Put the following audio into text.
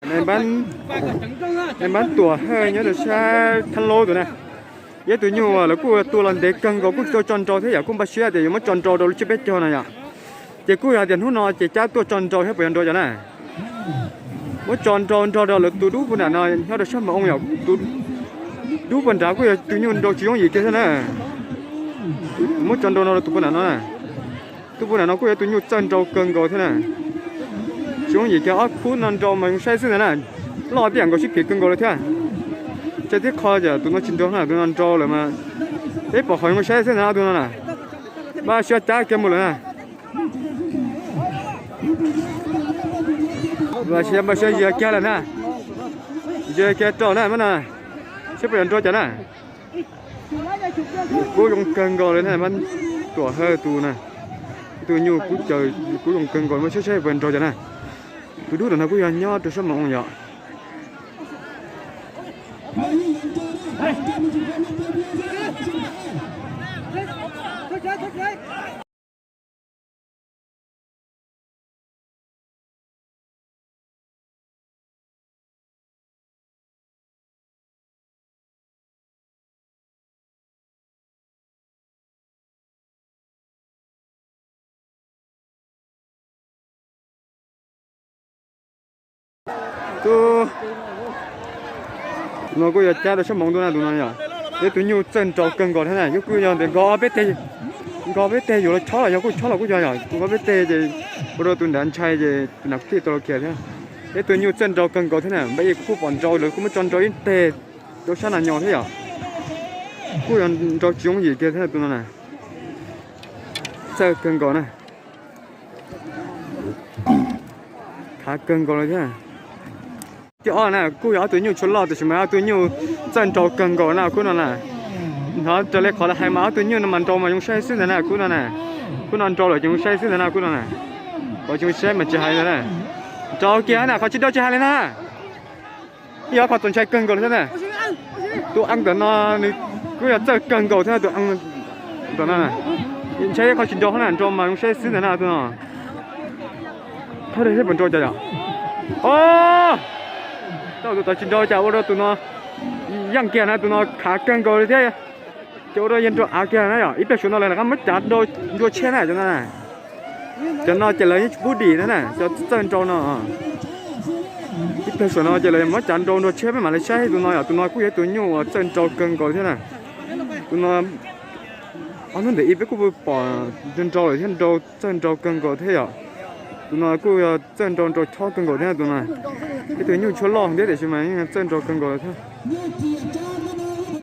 Npab, npab Tuam Hawj nyob rau sab Thab Laub tus na. Yog ib tug nyuj lawv kuj tua los ntev kawg nkaus kuj tsis tau tso nrau thiab yom, kuj npaj siab tias yuav muab tso nrau rau lub tsiab peb caug no yom. Ces kuj yog tias hnub no ces cab tuaj tso nrau thiab puas yog nrau cov na. Muab tso nrau nrog rau lawv tus dub puag nram no nyob rau sab Mas Oo yom, tus dub puag nrad kuj yog tus nyuj nrau tsis yooj yim kiag thiab na. Muab tso nrau no rau tus puag nram no na. Tus puag nram no kuj yog tus nyuj txawj nrau kawg nkaus thiab na. Tsis yooj yim kiag, ob khub no nrau mas zoo saib xwb ntag na. Loj tib yam nkaus sib phim kawg nkaus lawm thiab. Tsa tib qho ces tus no tsis nrau na, tus no nrau lawm mas peb pom qhov zoo saib xwb ntag na tus no na. Npaj siab cab kiag mus lawm na. Npaj siab, npaj siab zias kiag lawm na. Zias kiag rau na, saib puas yuav nrau cas na. Kub zoo kawg nkaus li na, Npab Tuam Hawj tus na. Tus nyuj kub caws kub zoo kawg nkaus, npaj siab saib puas nrau cas na. Tus dub ntawm no kuj yog nyob rau sab Mas Oo yom. Tus no kuj yog cab rau sab Mas Oo tus na, tus no yog ib tug nyuj txawj nrau kawg nkaus thiab na, yog kuj yog tias nkaus peb teg, nkaus peb teg yuav los chob los yog kuj chob los kuj yog yom, tus nkaus peb teg ces ua rau tus nrad ntshai ces tus nrad kuj thiaj tau los khiav thiab. Ib tug nyuj txawj nrau kawg nkaus thiab na, npaj ib kuj pom nrau lawv kuj muab tso nrau ib teg rau sab Nas Nyos thiab yom. Kuj yog nrau tsis yooj yim kiag thiab tus no na. Txawj kawg nkaus na. Khav kawg nkaus li thiab. Thib ob na kuj yog ob tug nyuj tshuaj loj tiam sis mas ob tug nyuj txawj nrau kawg nkaus na khub no na. Hnov raws li qhov lawv hais mas ob tug nyuj no mas nrau mas zoo saib xwb ntag na khub no na. Khub no nrau lawm ces zoo saib xwb ntag na khub no na. Qhov zoo saib mas tsis hais ntag na. Nrau kiag na, qhov tsis nrau tsis hais li na. Yog qhov txaus ntshai kawg nkaus li thiab na. Tus eeb ntawm no nws kuj yog txawj kawg nkaus thiab tus eeb ntawm no na. Ntshai qhov tsis nrau na, nrau mas zoo saib xwb ntag na tus no. Thov saib puas nrau cas yom. O, tau tus tod tsis nrau cas ua rau tus no yeej kiag na, tus no khav kawg nkaus li thiab. Ces ua rau yawg nrau av kiag na yom, ib pliag saum no lawv rov qab muab cav nrau nrua tsheb na cov no na. Cov no ces lawv yeej tsis pub dim na na, cov txawj nrau no. Ib pliag saum no ces lawv muab cav nrau nrua tsheb peb mam li saib tus no yom, tus no kuj yog tus nyuj uas txawj nrau kawg nkaus thiab na. Tus no ob hnub ntawm ib peb kuj pom nrau lawm thiab, nrau txawj nrau kawg nkaus thiab yom. Tus no kuj yog txawj nrau nrau chob kawg nkaus thiab tus no. Ib tug nyuj tshuaj loj thiab tiam sis mas yeej txawj nrau kawg nkaus thiab.